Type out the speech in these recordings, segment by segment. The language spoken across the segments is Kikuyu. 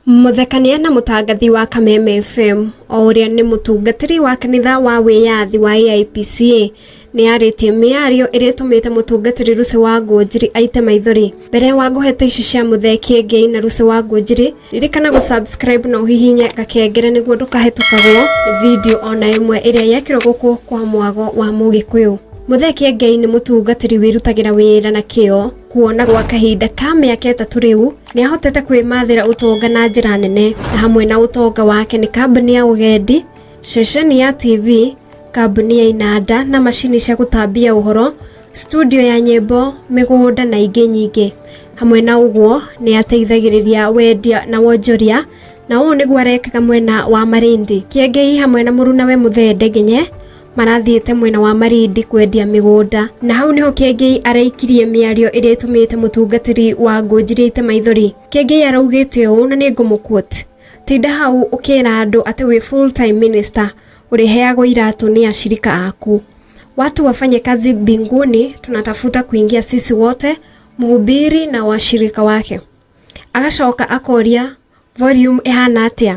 Mũthekania na mũtangathi wa Kameme FM o ũrĩa nĩ mũtungatĩri wa kanitha wa wĩyathi wa AIPCA nĩ arĩtie mĩario ĩrĩa ĩtũmĩte mũtungatĩri Lucy wa Ngũnjiri aite maithori. Mbere wa ngũhete ici cia Mũthee Kĩengei na Lucy wa Ngũnjiri, ririkana gũ subscribe na ũhihinye gakengere nĩguo ndũkahĩtũkagwo nĩ video ona ĩmwe ĩrĩa yekĩrwo gũkũ kwa mwago wa Mũgĩkũyũ. Mũthee Kĩengei nĩ mũtungatĩri wĩrutagĩra wĩra na kĩo kuona gwa kahinda ka mĩaka 3 rĩu nĩ ahotete kwĩmathĩra ũtonga na njĩra nene, na hamwe na ũtonga wake nĩ kambuni ya ũgendi, ceceni ya TV, kambuni ya inanda na macini cia gũtambia ũhoro, studio ya nyĩmbo, mĩgũnda na ingĩ nyingĩ. Hamwe na ũguo nĩ ateithagĩrĩria wendia na wonjoria, na ũũ nĩguo arekaga mwena wa Malindi. Kĩengei hamwe na mũrunawe Mũthee Ndegenye marathiĩte mwena wa Malindi kwendia mĩgũnda, na hau nĩho Kĩengei araikirie mĩario ĩrĩa ĩtũmĩte mũtungatĩri wa Ngũnjiri aite maithori. Kĩengei araugĩte ũũ na nĩ ngũmũ-quote, tinda hau ũkĩra andũ atĩ wĩ full time minister ũrĩheagwo iratũ nĩ ashirika aku. Watu wafanye kazi mbinguni, tunatafuta kuingia sisi wote, mhubiri na washirika wake. Agacoka akoria volume ĩhana atĩa?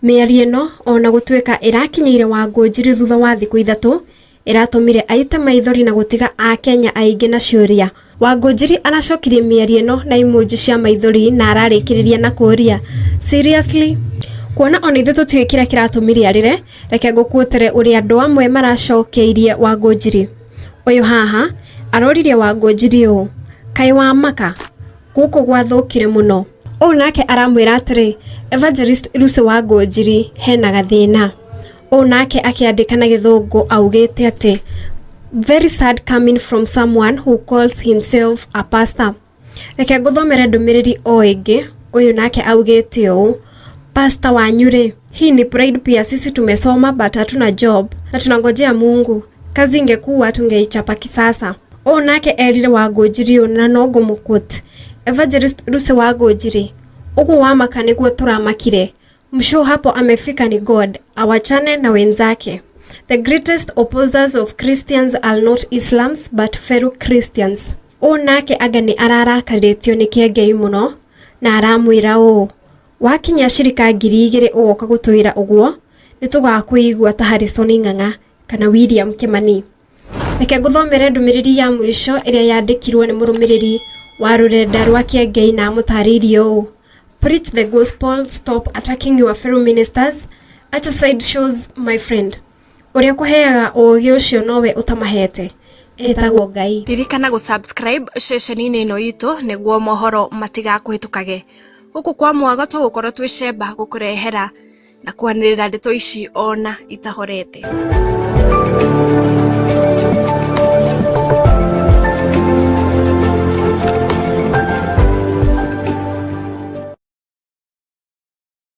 Mĩario ĩno ona gũtuĩka ĩrakinyĩire Wangũnjiri thutha wa thikũ 3 ĩratũmire aite maithori na gũtiga Akenya aingĩ na ciũria. Wangũnjiri aracokirie mĩario ĩno na emoji cia maithori na ararĩkĩrĩria na kũũria seriously? Kuona ona ithuĩ tũtiũĩ kĩrĩa kĩratũmire arĩre, reke ngũkuotere ũrĩa andũ amwe maracokeirie Wangũnjiri. Ũyũ haha aroririe Wangũnjiri ũũ, kaĩ wamaka gũkũ gwathũkire mũno. Ũũ nake aramwĩra atĩrĩ, Evangelist Lucy Wangũnjiri hena gathĩna. Ũũ nake akĩandĩka na gĩthũngũ augĩte atĩ very sad coming from someone who calls himself a pastor. Reke ngũthomere ndũmĩrĩri o ĩngĩ. Ũyũ nake augĩte ũũ, pastor wanyu rĩ, hii ni pride pia, sisi tumesoma but hatuna job na tunangojea Mungu, kazi ingekuwa tungeichapa kisasa. Ũũ nake erire Wangũnjiri ũũ na no ngũmũ-quote, Evangelist Lucy Wangũnjiri, ũguo wamaka nĩguo tũramakire. Msho hapo amefika ni God, awachane na wenzake. The greatest opposers of Christians are not Islams but fellow Christians. Ũũ nake anga nĩ ararakarĩtio nĩ Kĩengei mũno na aramwĩra ũũ, wakinya cirika 2000 ũgoka gũtwĩra ũguo nĩ tũgakũigua ta Harrison Ng'ang'a kana William Kimani. Reke ngũthomere ndũmĩrĩri ya mũico ĩrĩa yandĩkirwo nĩ mũrũmĩrĩri wa rũrenda rwa Kĩengei na amũtarĩirie ũũ, preach the gospel, stop attacking your fellow ministers, acha side shows my friend. Ũrĩa kũheaga ũũgĩ ũcio nowe ũtamahete, etagwo Ngai. Ririkana gũ subscribe ceceni-inĩ ĩno itũ nĩguo mohoro matigakũhĩtũkage. Gũkũ kwa mwago tũgũkorwo twĩ cemba gũkũrehera na kwanĩrĩra ndeto ici ona itahorete.